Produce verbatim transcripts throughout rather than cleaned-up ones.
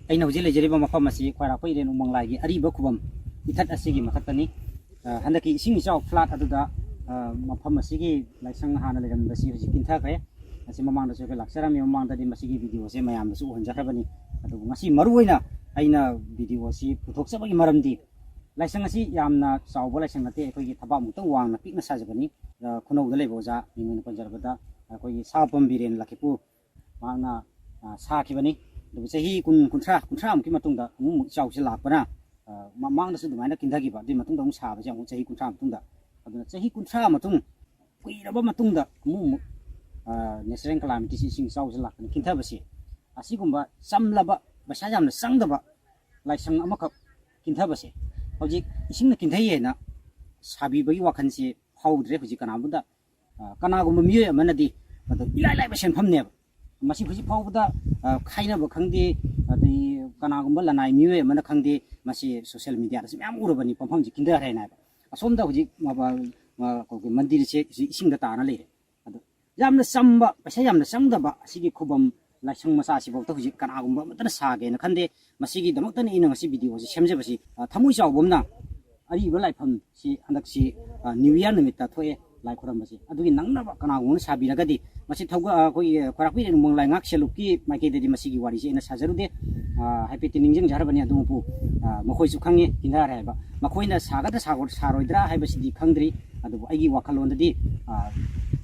ꯑꯩꯅ ꯍꯧꯖꯤꯛ ꯂꯩꯖꯔꯤꯕ ꯃꯐꯝ ꯑꯁꯤ ꯈ꯭ꯋꯥꯏꯔꯥꯛꯄꯝ ꯏꯔꯦꯟ ꯎꯃꯪꯂꯥꯏꯒꯤ ꯑꯔꯤꯕ ꯈꯨꯕꯝ ꯏꯊꯠ ꯑꯁꯤꯒꯤ ꯃꯊꯛꯇꯅꯤ꯫ ꯑ, ꯍꯟꯗꯛꯀꯤ ꯏꯁꯤꯡ ꯏꯆꯥꯎ flood ꯑꯗꯨꯗ, ꯑ, ꯃꯐꯝ ꯑꯁꯤꯒꯤ ꯂꯥꯏꯁꯪ ꯍꯥꯟꯅ ꯂꯩꯔꯝꯕꯁꯤ ꯍꯧꯖꯤꯛ ꯀꯤꯟꯊꯈ꯭ꯔꯦ꯫ ꯑꯁꯤ ꯃꯃꯥꯡꯗꯁꯨ ꯑꯩꯈꯣꯏ ꯂꯥꯛꯆꯔꯝꯃꯤ, ꯃꯃꯥꯡꯗꯗꯤ ꯃꯁꯤꯒꯤ video ꯁꯦ ꯃꯌꯥꯝꯗꯁꯨ ꯎꯍꯟꯖꯈ꯭ꯔꯕꯅꯤ꯫ ꯑꯗꯨꯕꯨ ꯉꯁꯤ ꯃꯔꯨꯑꯣꯏꯅ ꯑꯩꯅ video ꯑꯁꯤ ꯄꯨꯊꯣꯛꯆꯕꯒꯤ ꯃꯔꯝꯗꯤ, ꯂꯥꯏꯁꯪ ꯑꯁꯤ ꯌꯥꯝꯅ ꯆꯥꯎꯕ ꯂꯥꯏꯁꯪ ꯅꯠꯇꯦ, ꯑꯩꯈꯣꯏꯒꯤ ꯊꯕꯥꯛꯃꯨꯛꯇꯪ ꯋꯥꯡꯅ ꯄꯤꯛꯅ ꯁꯥꯖꯕꯅꯤ꯫ ꯑ, ꯈꯨꯅꯧꯗ ꯂꯩꯕ ꯑꯣꯖꯥ ꯃꯤꯡ ꯑꯣꯏꯅ ꯄꯟꯖꯔꯕꯗ ꯑꯩꯈꯣꯏꯒꯤ ꯁꯥꯄꯝ ꯕꯤꯔꯦꯟ ꯂꯛꯈꯤꯄꯨ ꯃꯍꯥꯛꯅ, ꯑ, ꯁꯥꯈꯤꯕꯅꯤ꯫ ꯑꯗꯨꯕꯨ ꯆꯍꯤ ꯀꯨꯟ, ꯀꯨꯟꯊ꯭ꯔꯥ, ꯀꯨꯟꯊ꯭ꯔꯥꯃꯨꯛꯀꯤ ꯃꯇꯨꯡꯗ ꯑꯃꯨꯛ ꯑꯃꯨꯛ ꯏꯆꯥꯎꯁꯤ ꯂꯥꯛꯄꯅ, ꯑ, ꯃ-, ꯃꯃꯥꯡꯗꯁꯨ ꯑꯗꯨꯃꯥꯏꯅ ꯀꯤꯟꯊꯈꯤꯕ, ꯑꯗꯨꯒꯤ ꯃꯇꯨꯡꯗ ꯑꯃꯨꯛ ꯁꯥꯕꯁꯦ ꯑꯃꯨꯛ ꯆꯍꯤ ꯀꯨꯟꯊ꯭ꯔꯥ ꯃꯇꯨꯡꯗ꯫ ꯑꯗꯨꯅ ꯆꯍꯤ ꯀꯨꯟꯊ꯭ꯔꯥ ꯃꯇꯨꯡ, ꯀꯨꯏꯔꯕ ꯃꯇꯨꯡꯗ ꯑꯃꯨꯛ ꯑꯃꯨꯛ, ꯑ, natural calamity ꯁꯤ, ꯏꯁꯤꯡ ꯏꯆꯥꯎꯁꯤ ꯂꯥꯛꯇꯅ ꯀꯤꯟꯊꯕꯁꯤ, ꯑꯁꯤꯒꯨꯝꯕ ꯆꯝꯂꯕ, ꯄꯩꯁꯥ ꯌꯥꯝꯅ ꯆꯪꯗꯕ ꯂꯥꯏꯁꯪ ꯑꯃꯈꯛ ꯀꯤꯟꯊꯕꯁꯦ, ꯍꯧꯖꯤꯛ ꯏꯁꯤꯡꯅ ꯀꯤꯟꯊꯩ ꯍꯥꯏꯅ ꯁꯥꯕꯤꯕꯒꯤ ꯋꯥꯈꯜꯁꯤ ꯐꯥꯎꯗ꯭ꯔꯦ ꯍꯧꯖꯤꯛ ꯀꯅꯥꯒꯨꯝꯕꯗ꯫ ꯑ, ꯀꯅꯥꯒꯨꯝꯕ ꯃꯤꯑꯣꯏ ꯑꯃꯅꯗꯤ ꯃꯗꯨ ꯏꯂꯥꯏ ꯂꯥꯏꯕ ꯁꯦꯟꯐꯝꯅꯦꯕ꯫ ꯃꯁꯤ ꯍꯧꯖꯤꯛ ꯐꯥꯎꯕꯗ, ꯑ, ꯈꯥꯏꯅꯕ ꯈꯪꯗꯦ, ꯑꯗꯩ ꯀꯅꯥꯒꯨꯝꯕ ꯂꯅꯥꯏ ꯃꯤꯑꯣꯏ ꯑꯃꯅ ꯈꯪꯗꯦ, ꯃꯁꯤ social media ꯗꯁꯨ ꯃꯌꯥꯝ ꯎꯔꯕꯅꯤ, ꯃꯐꯝꯁꯤ ꯀꯤꯟꯊꯈ꯭ꯔꯦ ꯍꯥꯏꯅ ꯍꯥꯏꯕ꯫ ꯑꯁꯣꯝꯗ ꯍꯧꯖꯤꯛ ꯃ-, ꯃ-, ꯃ-, ꯑꯩꯈꯣꯏꯒꯤ ꯃꯟꯗꯤꯔꯁꯦ ꯍꯧꯖꯤꯛ ꯏꯁꯤꯡꯗ ꯇꯥꯅ ꯂꯩꯔꯦ꯫ ꯑꯗꯣ ꯌꯥꯝꯅ ꯆꯝꯕ, ꯄꯩꯁꯥ ꯌꯥꯝꯅ ꯆꯪꯗꯕ ꯑꯁꯤꯒꯤ ꯈꯨꯕꯝ ꯂꯥꯏꯁꯪ ꯃꯆꯥ ꯑꯁꯤꯐꯥꯎꯗ ꯍꯧꯖꯤꯛ ꯀꯅꯥꯒꯨꯝꯕ ꯑꯃꯠꯇꯅ ꯁꯥꯒꯦꯅ ꯈꯟꯗꯦ꯫ ꯃꯁꯤꯒꯤꯗꯃꯛꯇꯅꯤ ꯑꯩꯅ ꯉꯁꯤ video ꯑꯁꯤ ꯁꯦꯝꯖꯕꯁꯤ꯫ ꯑ, ꯊꯃꯣꯏ ꯆꯥꯎꯕ ꯑꯃꯅ ꯑꯔꯤꯕ ꯂꯥꯏꯐꯝꯁꯤ ꯍꯟꯗꯛꯁꯤ, ꯑ, New Year ꯅꯨꯃꯤꯠꯇ ꯊꯣꯛꯑꯦ ꯂꯥꯏ ꯈꯨꯔꯝꯕꯁꯤ꯫ ꯑꯗꯨꯒꯤ ꯅꯪꯅꯕ ꯀꯅꯥꯒꯨꯝꯕꯅ ꯁꯥꯕꯤꯔꯒꯗꯤ, ꯃꯁꯤ ꯊꯧꯒ-, ꯑ, ꯑꯩꯈꯣꯏꯒꯤ ꯈ꯭ꯋꯥꯏꯔꯥꯛꯄꯝ ꯏꯔꯦꯟ ꯎꯃꯪꯂꯥꯏ ꯉꯥꯛ ꯁꯦꯜꯂꯨꯞꯀꯤ ꯃꯥꯏꯀꯩꯗꯗꯤ ꯃꯁꯤꯒꯤ ꯋꯥꯔꯤꯁꯤ ꯑꯩꯅ ꯁꯥꯖꯔꯨꯗꯦ꯫ ꯑ, ꯍꯥꯏꯐꯦꯠꯇꯤ ꯅꯤꯡꯁꯤꯡꯖꯔꯕꯅꯤ, ꯑꯗꯨꯕꯨ, ꯑ, ꯃꯈꯣꯏꯁꯨ ꯈꯪꯉꯤ ꯀꯤꯟꯊꯔꯦ ꯍꯥꯏꯕ꯫ ꯃꯈꯣꯏꯅ ꯁꯥꯒꯗ꯭ꯔꯥ ꯁꯥꯒ-, ꯁꯥꯔꯣꯏꯗ꯭ꯔꯥ ꯍꯥꯏꯕꯁꯤꯗꯤ ꯈꯪꯗ꯭ꯔꯤ꯫ ꯑꯗꯨꯕꯨ ꯑꯩꯒꯤ ꯋꯥꯈꯜꯂꯣꯟꯗꯗꯤ, ꯑ,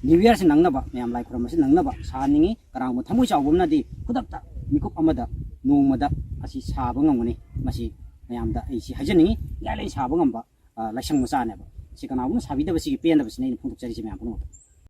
New Year ꯁꯤ ꯅꯪꯅꯕ, ꯃꯌꯥꯝ ꯂꯥꯏ ꯈꯨꯔꯝꯕꯁꯤ ꯅꯪꯅꯕ ꯁꯥꯍꯟꯅꯤꯡꯉꯤ꯫ ꯀꯅꯥꯒꯨꯝꯕ ꯊꯃꯣꯏ ꯆꯥꯎꯕ ꯑꯃꯅꯗꯤ ꯈꯨꯗꯛꯇ ꯃꯤꯀꯨꯞ ꯑꯃꯗ, ꯅꯣꯡꯃꯗ ꯑꯁꯤ ꯁꯥꯕ ꯉꯝꯒꯅꯤ꯫ ꯃꯁꯤ ꯃꯌꯥꯝꯗ ꯑꯩ ꯁꯤ ꯍꯥꯏꯖꯅꯤꯡꯉꯤ꯫ ꯏꯂꯥꯏ ꯂꯥꯏ ꯁꯥꯕ ꯉꯝꯕ, ꯑ, ꯂꯥꯏꯁꯪ ꯃꯆꯥꯅꯦꯕ꯫ ꯁꯤ ꯀꯅꯥꯒꯨꯝꯕ ꯁꯥꯕꯤꯗꯕꯁꯤꯒꯤ ꯄꯦꯟꯗꯕꯁꯤꯅ ꯑꯩꯅ ꯐꯣꯡꯗꯣꯛꯆꯔꯤꯁꯦ ꯃꯌꯥꯝ ꯄꯨꯝꯅꯃꯛꯇ꯫